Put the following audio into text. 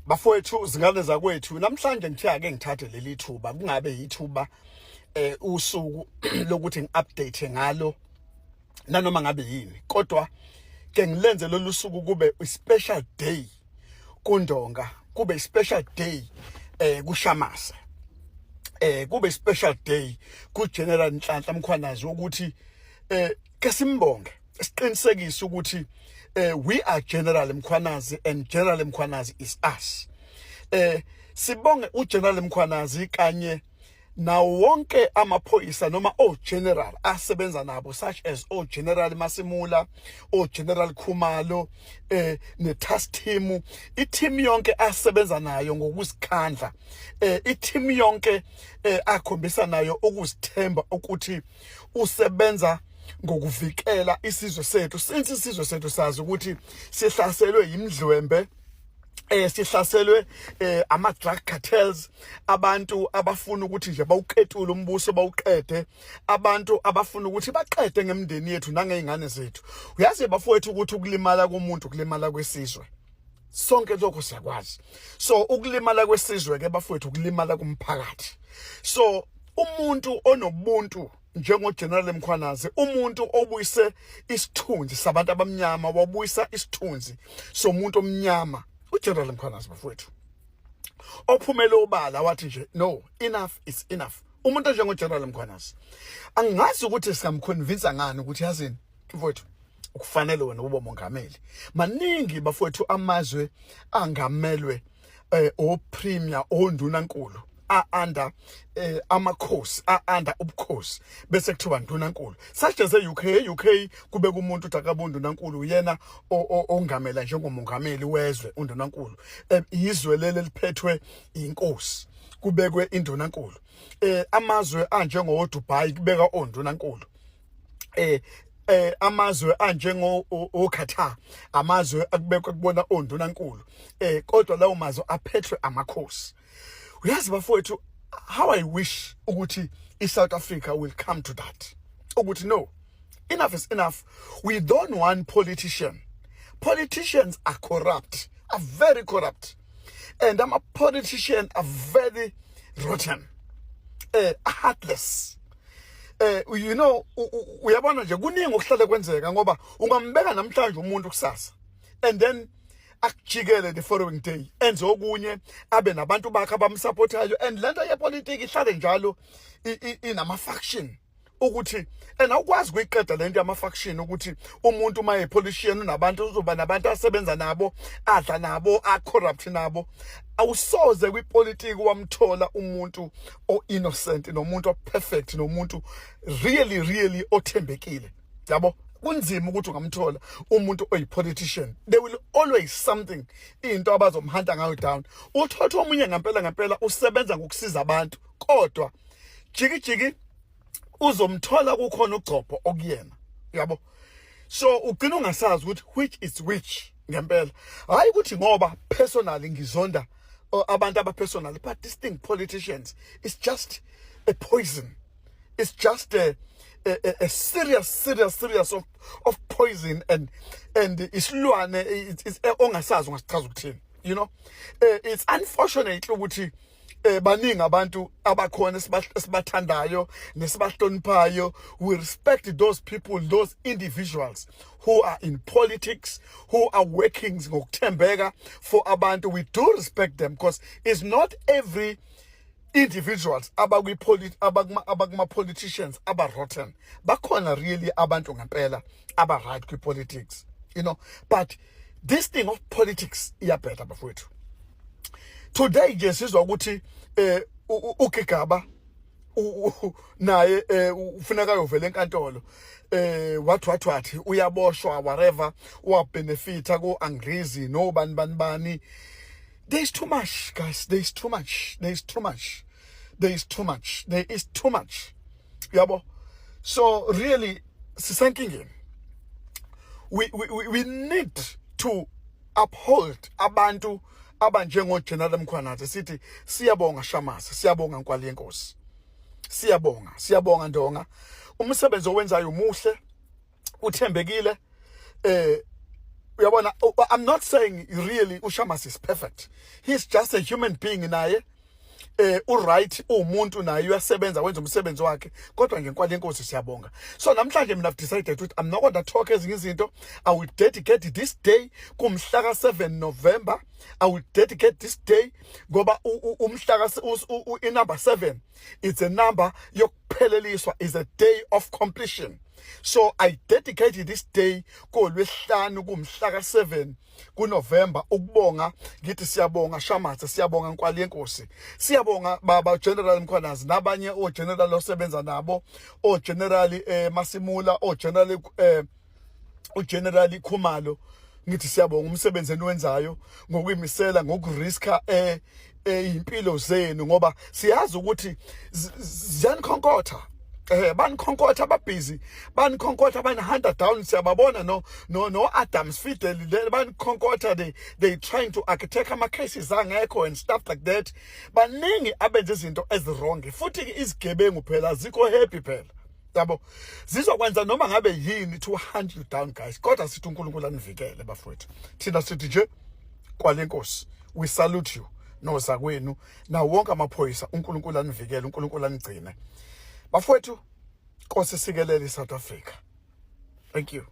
Bafowethu, zingane zakwethu, namhlanje ngithe ake ngithathe leli thuba, kungabe yithuba usuku lokuthi ngiupdate ngalo nanoma ngabe yini, kodwa ke ngilenze lolu suku kube special day kuNdonga, kube special day kuShamase, kube special day kuGeneral Nhlanhla Mkhwanazi, ukuthi ke simbonge, siqinisekise ukuthi we are General Mkhwanazi and General Mkhwanazi is us. Sibonge uGeneral Mkhwanazi kanye nawo wonke amaphoyisa noma o general asebenza nabo, such as o General Masimula, o General Khumalo, ne task team, i team yonke asebenza nayo ngokuzikhandla, i team yonke akhombisa nayo ukuzithemba ukuthi usebenza ngokuvikela isizwe sethu, since isizwe sethu sazi ukuthi sihlaselwe yimdlwembe, sihlaselwe ama drug cartels, abantu abafuna ukuthi nje bawuketule umbuso, bawuqede, abantu abafuna ukuthi baqede ngemndeni yethu nangezingane zethu. Uyazi bafowethu ukuthi ukulimala komuntu kulimala kwesizwe sonke, lokho siyakwazi. So ukulimala kwesizwe ke bafowethu ukulimala kumphakathi. So umuntu onobuntu njengoGeneral Mkhwanazi, umuntu obuyise isithunzi sabantu abamnyama, wabuyisa isithunzi somuntu omnyama, uGeneral Mkhwanazi bafowethu, ophumele obala wathi nje, "No, enough is enough." Umuntu njengoGeneral Mkhwanazi, angazi ukuthi singamconvince ngani ukuthi, yazini mfowethu, ukufanele wena ube mongameli. Maningi bafowethu amazwe angamelwe o premier, ondunankulu a-under amakhosi, a-under ubukhosi, bese kuthiwa ndunankulu, such as e-UK. E-UK kubeka umuntu uthi akabe undunankulu, uyena ongamela njengomongameli wezwe, undunankulu. Izwe leli liphethwe inkosi, kubekwe indunankulu. Amazwe anjengo Dubai kubeka ondunankulu. Amazwe anjengo oQatar, amazwe akubekwa kubona ondunankulu, kodwa lawo mazwe aphethwe amakhosi. Uyazi bafowethu, how I wish ukuthi iSouth Africa will come to that, ukuthi no, enough is enough. We don't want politician. Politicians are corrupt, are very corrupt, and ama politician are very rotten, heartless. Uyabona nje, kuningi okuhlale kwenzeka, ngoba ungambeka namhlanje umuntu kusasa and then akujikele the following day, enze okunye, abe nabantu bakhe abamsupportayo, and lento yepolitiki ihlale njalo inama faction, ukuthi and awukwazi ukuyiqeda lento yama faction, ukuthi umuntu uma epolitician unabantu, uzoba nabantu asebenza nabo, adla nabo, a corrupt nabo. Awusoze kwipolitiki wamthola umuntu o innocent nomuntu o perfect nomuntu really really othembekile, yabo. Kunzima ukuthi ungamthola umuntu oyi-politician. There will always something, into abazomhunta ngayo down. Uthatha omunye ngempela ngempela usebenza ngokusiza abantu, kodwa jiki jiki uzomthola kukhona ugcobho okuyena, yabo. So ugcina ungasazi ukuthi which is which ngempela. Hayi ukuthi ngoba personally ngizonda abantu aba personally, but this thing, politicians, is just a poison. It's just a serious serious serious of poison and isilwane it's ongasazi ungasichaza ukuthini. It's unfortunate ukuthi baningi abantu abakhona esibathandayo nesibahloniphayo. We respect those people, those individuals who are in politics, who are working ngokuthembeka for abantu. We do respect them because it's not every individuals abakuma politicians aba rotten. Bakhona really abantu ngempela aba right kwi politics, but this thing of politics iyabheda bafowethu. Today nje sizwa ukuthi uGigaba naye ufuneka ayovela enkantolo, wathi wathi wathi uyaboshwa, whatever, wabenefita ku Angrizi no bani bani bani. There is too much, guys. There is too much, there is too much, there is too much, there is too much, yabo. So really sisenkingeni. We need to uphold abantu abanjengo General Mkhwanazi. Sithi siyabonga Shamase, siyabonga Nkwali yenkosi, siyabonga, siyabonga Ndonga. Umsebenzi owenzayo umuhle, uthembekile. Uyabona, I'm not saying really uShamas is perfect. He's just a human being naye. Uright, umuntu naye uyasebenza, wenza umsebenzi wakhe, kodwa ngenkwali yenkosi siyabonga. So namhlanje mina I've decided ukuthi I'm not going to talk ezinye izinto. I will dedicate this day kumhla ka7 November. I will dedicate this day ngoba umhla ka inumber 7, it's a number yokupheleliswa, is a day of completion. So I dedicate this day kolwesihlanu kumhla ka7 kuNovember ukubonga, ngithi siyabonga Shamatha, siyabonga Nkwali yenkosi, siyabonga baba General Mkhwanazi nabanye o general osebenza nabo, o General Masimula, o General uGeneral Khumalo. Ngithi siyabonga umsebenzi eniwenzayo ngokuyimisela, ngokuriska impilo zenu, ngoba siyazi ukuthi ziyanikhonkotha, banikhonkotha, ababhizi banikhonkotha, banihunta down. Siyababona no Adams Fidel le, banikhonkotha. They trying to architect ama cases angekho and stuff like that. Baningi abenza izinto eziwrong, futhi izigebengu phela azikho happy phela, yabo, zizokwenza noma ngabe yini to hunt you down, guys. Kodwa sithi uNkulunkulu anivikele, bafowethu. Thina sithi nje kwalenkosi, we salute you nozakwenu nawo wonke amaphoyisa. UNkulunkulu anivikele, uNkulunkulu anigcine, bafowethu. Nkosi sikelele iSouth Africa. Thank you.